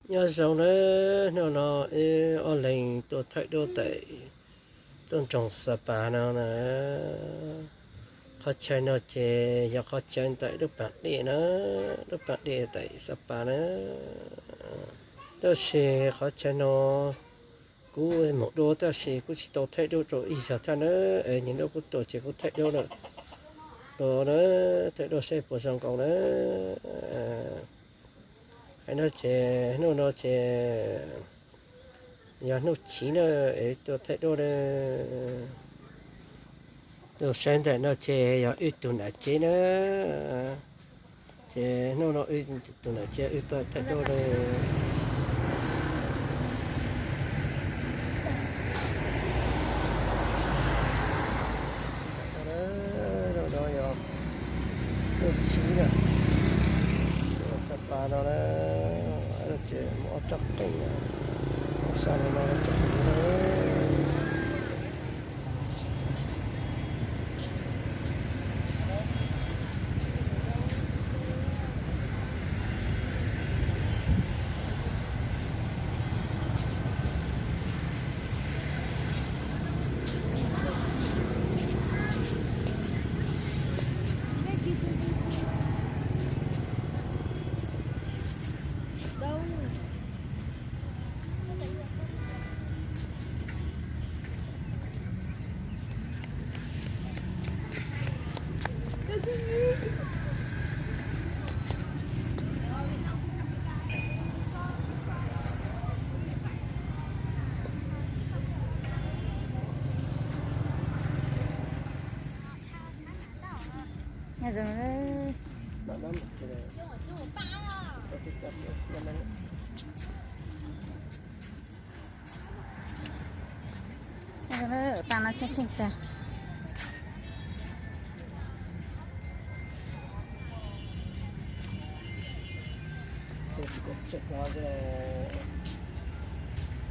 Nyob zoo nawb, hnub no wb ob leeg tuaj thaij duab tawm lub nroog Xa Pas no na. Qhov chaw no ces yog qhov chaw ntawm lub pas dej na, lub pas dej tawm Xa Pas na. Tab sis qhov chaw no kuv mus dua tab sis kuv tsis tau thaij duab rau ib zaug thiab na. Es nim no kuv tuaj ces kuv thaij duab lawm, dua na, thaij duab saib puas zoo nkaus na. Hais no ces hnub no ces yog hnub chiv na, es tuaj thaij duab na. Tus sawv ntawm no ces yog wb tus nam tsev na. Ces hnub no wb tus nam tsev wb tuaj thaij duab na. Hnub no yog hnub chiv na, Xa Pas no na, ces muaj ob tsob qeej na, muaj sab li no tsob qeej na. Paj no tsheej tsheej tag.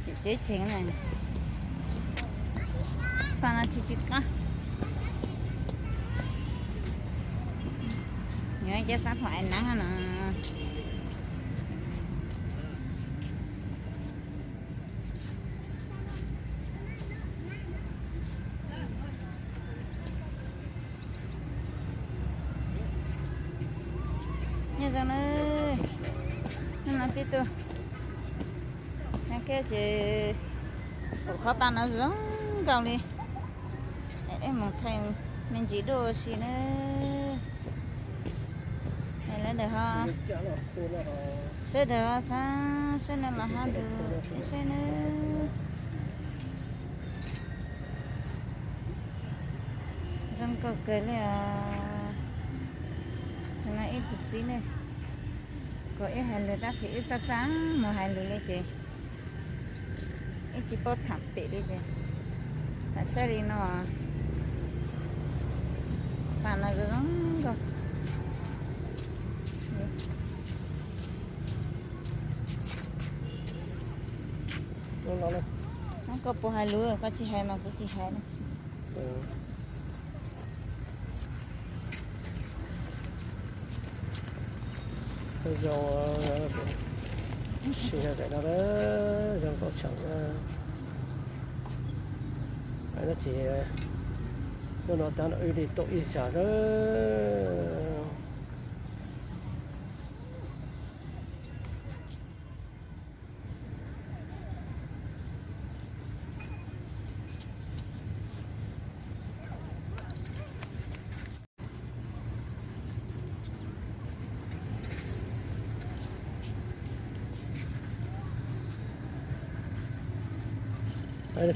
Tim teb tsev na, paj no tsis tsis qab. Nyob ces xav thaum ai nab no. Nyob zoo na, hnub no peb tuaj nag kiab ces pum qhov paj no zoo nkaus li. Mus thaij me ntsis duab ua si na. Lawv daws ho, sawv daws ho xav saib no los ho lus ib saib na. Zoo nkauj kawg li os. Tus no ib tus txiv ne, kom ib hais lus tab sis ib txaj txaj mus hais lus li ces ib tsis paub tham pem li ces tham saib li no. Paj no zoo zoo nkauj. Koj puas hais lus, koj tsis hais mas kuv tsis hais na. Zoo, sim yog tam no zoo nkauj tshaj. Ces hnub no tab no wb li tuaj ib zag na.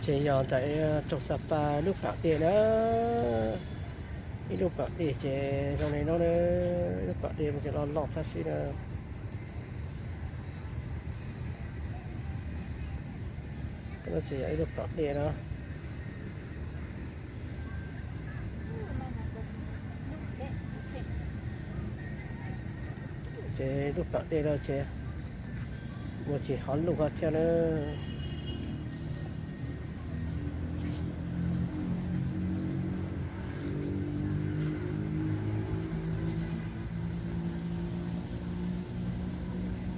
Ces yog ntawm roog Xa Pas lub pas dej na. Ib lub pas dej ces zoo li no na, ib lub pas dej mas tseem loj loj thab sib na. Ces yog ib lub pas dej na. Ces lub pas dej no ces mus tsis hov luj hov thiab na.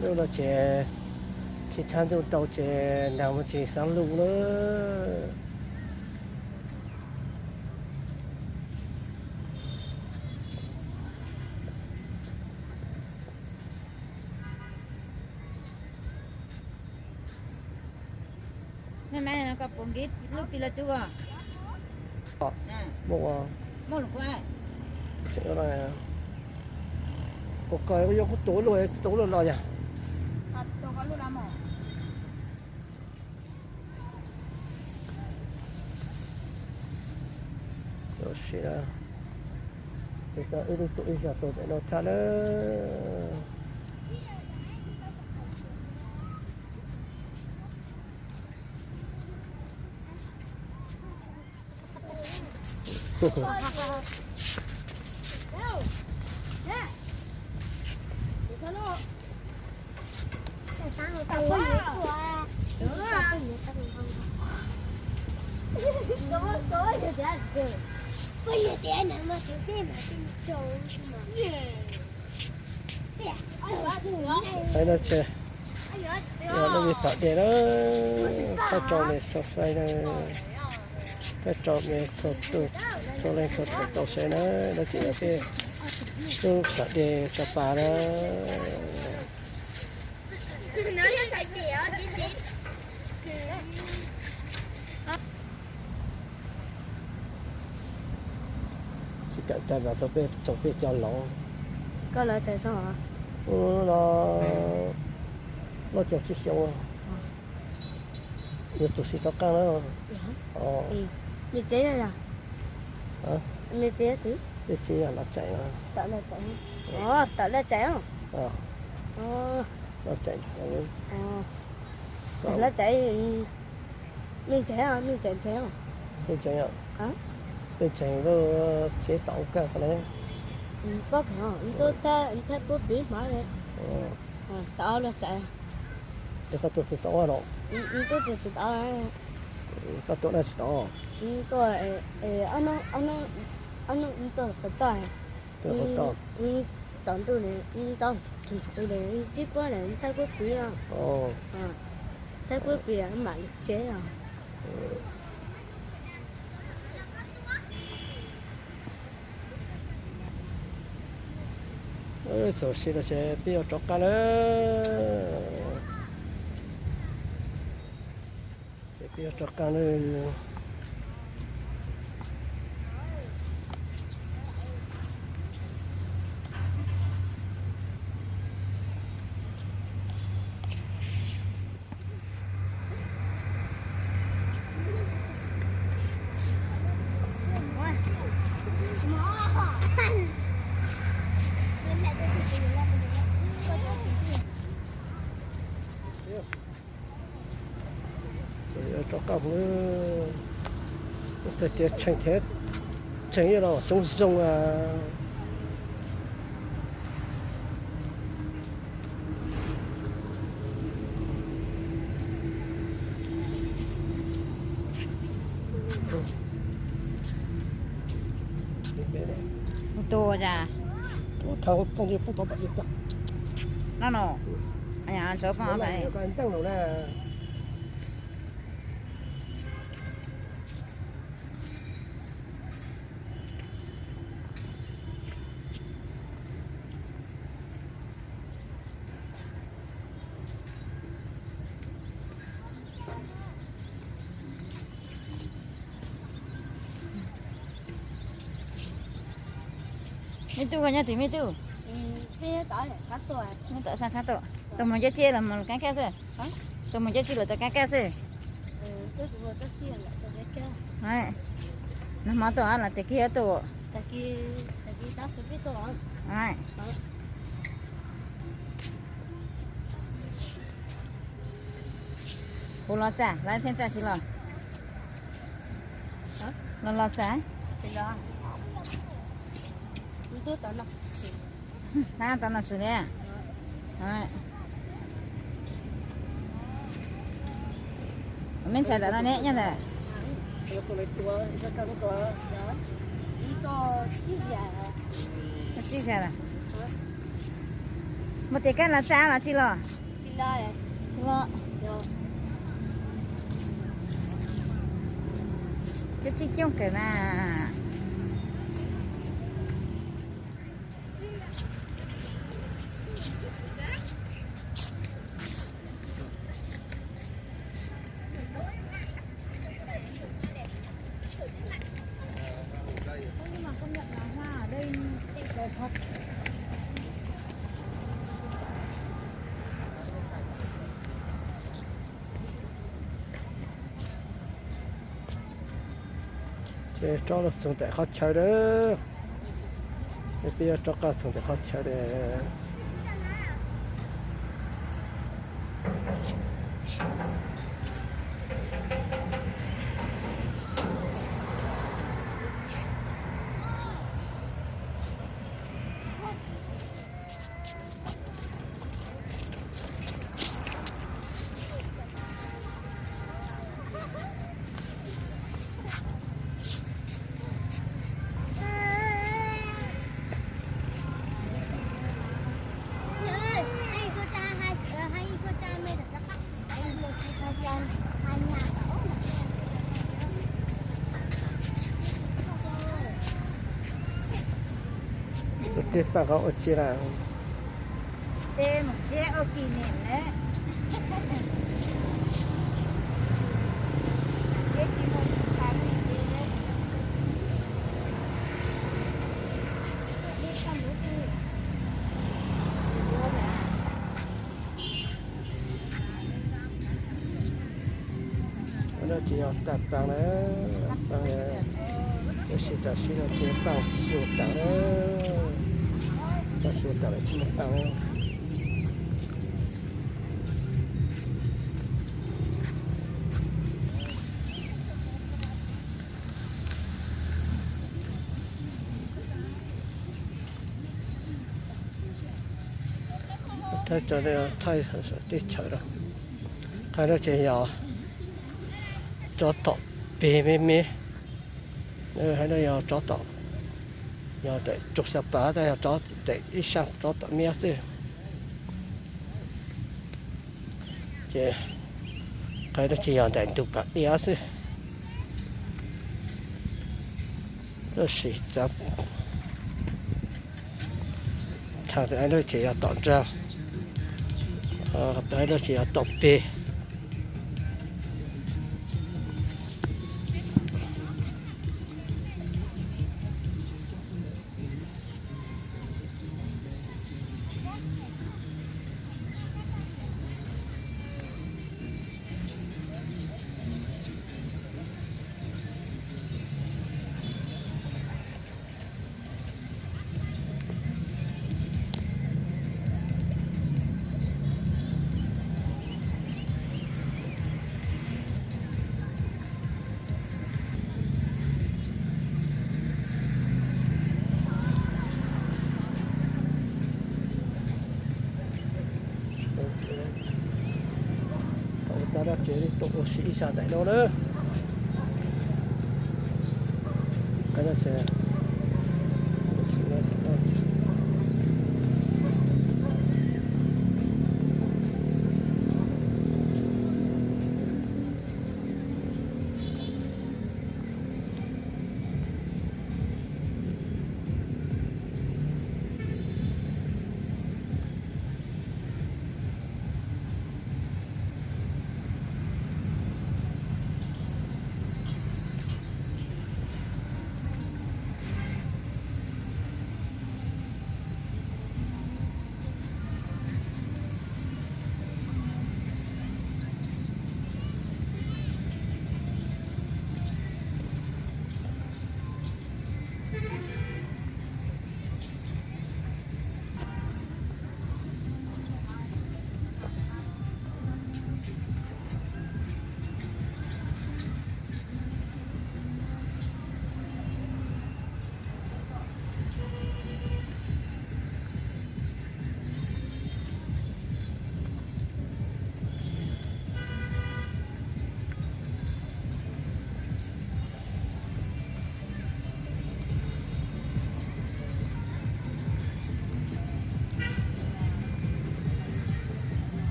Lub no ces Tshaj ntuj tau ces nag mus tsis xav lug lawm. Ua ko yuav kuv tus lub, tus lub los yog. Sim na, ces tau ib lub tuam ib zag tuam pem no tshaj na. Saib no tse, yog lub me tom dej na, thaj tsam me txog saib na, thaj tsam me txog, txog leej txog tus tau saib na, no ces yog tej lub tom dej tso pas na. Tsis kam tag mas tau peb, tau peb cov laus. Koj lawv txais soj? Ub, no loj caum tsib xyoo. Yuav tsum siv rov qab na. Me tsev yog? Me tsev twg? Me tsev yog lawv txais. Tawm lawv txais. Tawm lawv txais. Lawv txais. Lawv txais. Me ntseeg, me ntseeg, me ntseeg, me ntseeg lub tsev tom ua kaj ko ne. Pob kheev, nws tuaj thaij puab piv hmov li. Tau lawv txais. Es koj tuaj tsis tau los? Nws tuaj tsis tau. Koj tuaj na tsis tau. Nws tuaj, ob hnub, ob hnub nws tuaj puag toj. Tom ntuj ne, nws tau tsis puab ne, nws thaij puab piv os. Thaij puab piv mam li tsev os. Txaus siav lawm ces peb yuav rov qab lawm. Ces peb yuav rov qab lawm. Rov qab, txog tias tseem, tseem yog los coob zoo a. Tus cas? No no. Ntseeg. Me tub, koj nyob twg me tub? Nyob tom sab tod. Tus mus nce txij los mus kab kaj xwb? Tus mus nce txij los tau kab kaj xwb? Nag hmo tuaj los tag kis tuaj? Kuv los txaj, lawv txheej txaj tsis los? Los los txaj. Tab tom noj su li. Me ntxhais ntawm no ne nyob ntawm? Tsis yog. Muaj tias kab los txaj los tsis los? Tsis los. Coob tsis coob kawg na. Ces rov los txog ntawm qhov chaw lawm. Peb yuav rov qab txog ntawm qhov chaw lawm. Tus tij paj qhov ua tsi lawm? Peb mus txiav ua kis niam lawm. Txiav tsis mus tsis tau li. Ua no ces yog tag plaws lawm, tab sis tam sim no ces tau xyuas tawm lawm, tau xyuas tawm lawm tsis muaj tau. Thaij cov thaij teb chaws no, qhov no ces yog tsov tom peg me me, qhov no yog tsov tom, yog ntawm tsoos xav pas tab yog tsov ntawm ib sab tsov tom miab xwb. Ces qhov no ces yog ntawm ntug pas diav xwb. Tab sis txav thaum no ces yog tom nrag, tom no ces yog tom peg. Tau tas dab tsev li tau ua si ib sab ntais no na.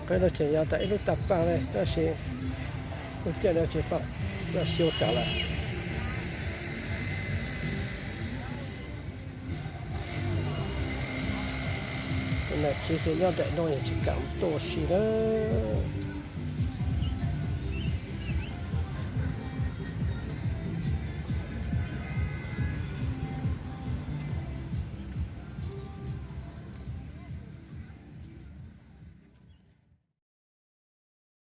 Qhov no ces yog tas ib lub tag paj ne, tab sis lub caij no ces paj xyu tas lawm. Nas txiv ces nyob ntawm no yog tsis kam tuaj ua si lawm.